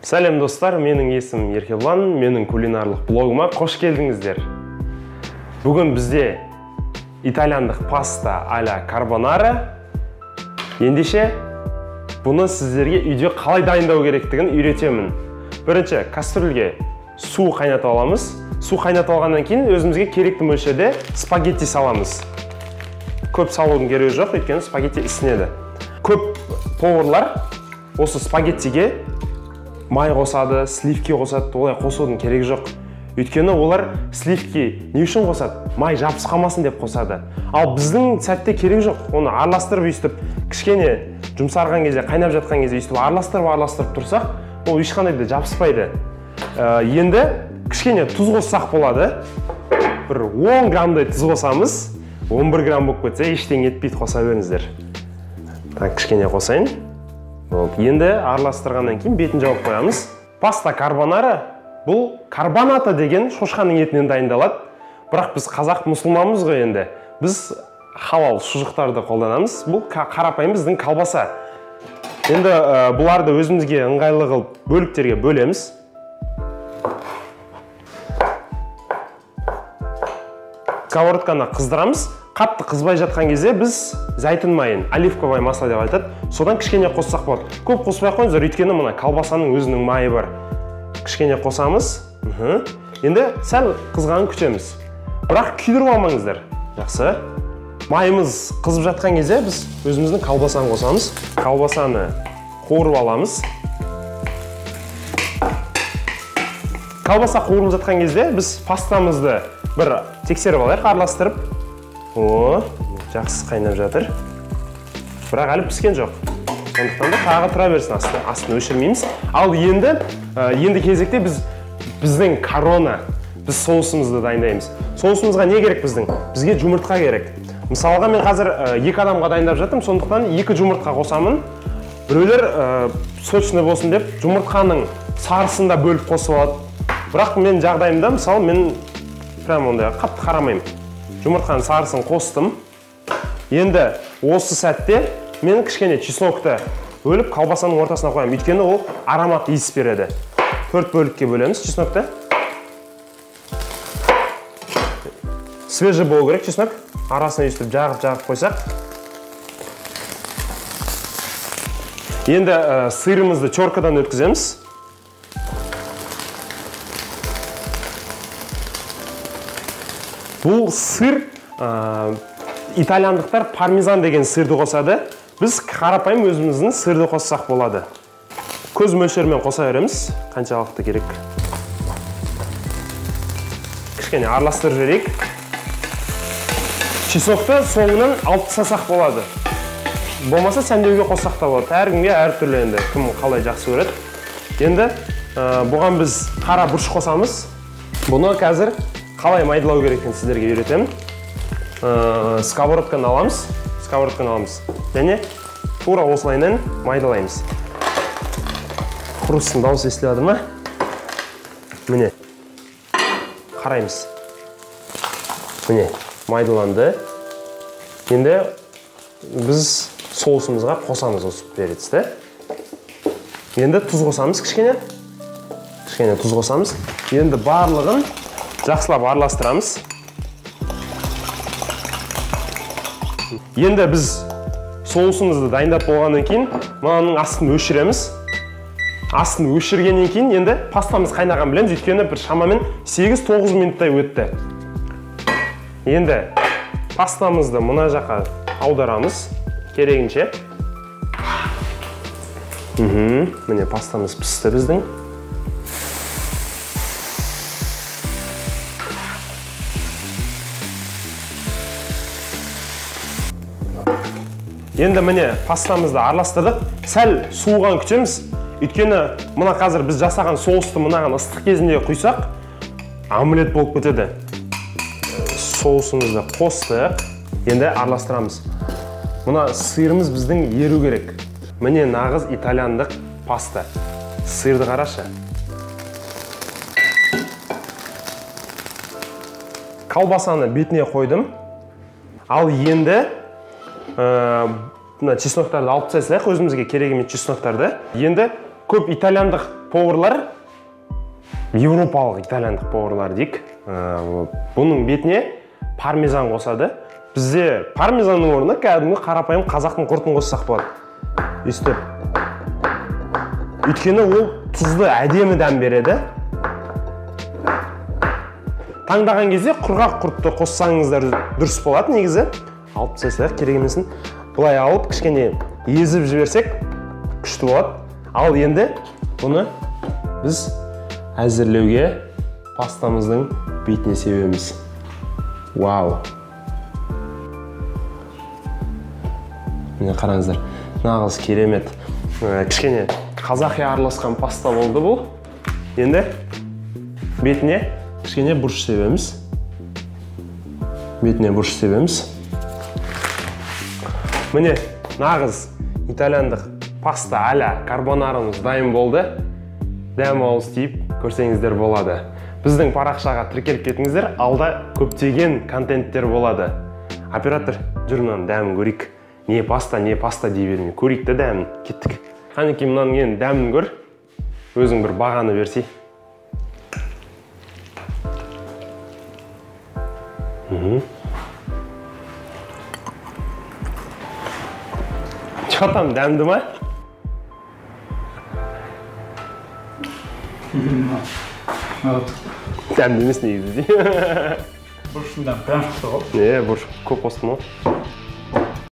Сәлем достар, менің есімім Еркебұлан, менің кулинарлық блогыма қош келдіңіздер. Бүгін бізде итальяндық паста а-ля карбонара. Ендеше, бұны сіздерге үйде қалай дайындау керектігін үйретемін. Бірінші, кастрюльге су қайнатып аламыз. Су қайнатып алғаннан кейін өзімізге керекті мөлшерде спагетти саламыз. Көп салудың керегі жоқ, өйткені спагетти ісінеді. Көп поварлар осы спагеттиге май қосады, сливки қосады, олай қосудың керегі жоқ. Өйткені олар сливки не үшін қосады? Май жабысып қалмасын деп қосады. Ал біздің сәтте керек жоқ. Оны араластырып өйстіп, кішкене жұмсарған кезде, қайнап жатқан кезде өйстіп араластырып тұрсақ, ол ешқандай да жабыспайды. Енді кішкене тұз қоссақ болады. Бір 10 граммдай тұз қосамыз. 11 грамм болып кетсе, ештеңе етпейді, қоса беріңіздер. Так, кішкене қосайын. Болды. Енді араластырғаннан кейін бетін жауып қоямыз. Паста карбонара бұл карбоната деген шошқаның етінен дайындалады. Бірақ біз қазақ мұсылманбыз ғой енді. Біз халал шұжықтарды қолданамыз. Бұл қарапайым біздің колбаса. Енді бұларды өзімізге ыңғайлы қылып бөліктерге бөлеміз. Сковородканы қыздырамыз. Қатты қызбай жатқан кезде біз зәйтүн майын, оливковое масло деп айтады, содан кішкене қоссақ болады. Көп қоспай қойыңыздар, өйткені мына колбасаның өзінің майы бар. Кішкене қосамыз. Енді сәл қызғанын күтеміз. Бірақ күйдіріп алмаңыздар. Жақсы. Майымыз қызып жатқан кезде біз өзіміздің колбасаны қосамыз. Колбасаны қуырып аламыз. Колбаса қуырылып жатқан кезде біз пастамызды бір тексеріп алайық, араластырып. О, жақсы қайнап жатыр. Бірақ әлі піскен жоқ. Сондықтан да тағы тұра берсін, астын өшірмейміз. Ал енді кезекте біздің корона, біз соусымызды дайындаймыз. Соусымызға не керек біздің? Бізге жұмыртқа керек. Мысалға мен қазір 2 адамға дайындап жатырмын, сондықтан 2 жұмыртқа қосамын. Біреулер сочный болсын деп жұмыртқаның сарысын да бөліп қосып алады. Бірақ мен жағдайымда, мысалы, мен прям ондай қатты қарамаймын. Жұмыртқаның сарысын қостым. Енді осы сәтте мен кішкене чеснокты бөліп колбасаның ортасына қоямын. Өйткені ол аромат иіс береді. 4 бөлікке бөлеміз чеснокты. Свежий болу керек чеснок. Арасына өйстіп жағып-жағып қойсақ. Енді сырымызды теркадан өткіземіз. Бұл сыр, итальяндықтар пармезан деген сырды қосады. Біз қарапайым өзіміздің сырды қоссақ болады. Көз мөлшерімен қоса береміз, қаншалықты керек. Кішкене араластырып жіберейік. Чеснокты соңынан алып тастасақ болады. Болмаса сәндеуге қоссақ та болады. Әркімге әртүрлі енді, кім қалай жақсы көреді. Енді бұған біз қара бұрыш қосамыз. Бұны қазір қалай майдалау керектігін сіздерге үйретемін. Сковородканы аламыз, Және тура осылайынан майдалаймыз. Хрустың дауысы естіліп жатыр ма? Міне. Қараймыз. Міне, майдаланды. Енді біз соусымызға қосамыз осы перецті. Енді тұз қосамыз кішкене. Кішкене тұз қосамыз. Енді барлығын жақсылап араластырамыз. Енді біз соусымызды дайындап болғаннан кейін мынаның астын өшіреміз. Астын өшіргеннен кейін енді пастамыз қайнаған білеміз, өйткені бір шамамен 8-9 минуттай өтті. Енді пастамызды мына жаққа аударамыз керегінше. Міне пастамыз пісті біздің. Енді міне пастамызды араластырдық. Сәл суыған күтеміз. Өйткені мына қазір біз жасаған соусты мынаған ыстық кезінде құйсақ, омлет болып кетеді. Соусымызды қостық. Енді араластырамыз. Мына сырымыз біздің еру керек. Міне нағыз итальяндық паста. Сырды қарашы. Колбасаны бетіне қойдым. Ал енді мына чесноктарды алып тастайық, өзімізге керек емес чесноктарды. Енді көп итальяндық поварлар, еуропалық итальяндық поварлар дейік, бұның бетіне пармезан қосады. Бізде пармезанның орнына кәдімгі қарапайым қазақтың құртын қоссақ болады. Өйстіп. Өйткені ол тұзды әдемі дәм береді. Таңдаған кезде құрғақ құртты қоссаңыздар дұрыс болады негізі. Алып тастайық, керек емесін. Былай алып кішкене езіп жіберсек күшті болады. Ал енді бұны біз әзірлеуге пастамыздың бетіне себеміз. Вау! Міне қараңыздар, нағыз керемет. Кішкене қазақи араласқан паста болды бұл. Енді бетіне кішкене бұрыш себеміз. Бетіне бұрыш себеміз. Міне нағыз итальяндық паста аля карбонарамыз дайын болды. Дәм ауыз тиіп көрсеңіздер болады. Біздің парақшаға тіркеліп кетіңіздер, алда көптеген контенттер болады. Оператор, жүр мынаның дәмін көрейік. Не паста, не паста дей бермей. Көрейік те дәмін. Кеттік. Қанекей, мынаның енді дәмін көр. Өзің бір бағаны берсей. Че там, дәмді ма? Дәмді емес негізі. Бұрыштың дәмі прям шықты ғой. Не, бұрыш көп қостым ғой.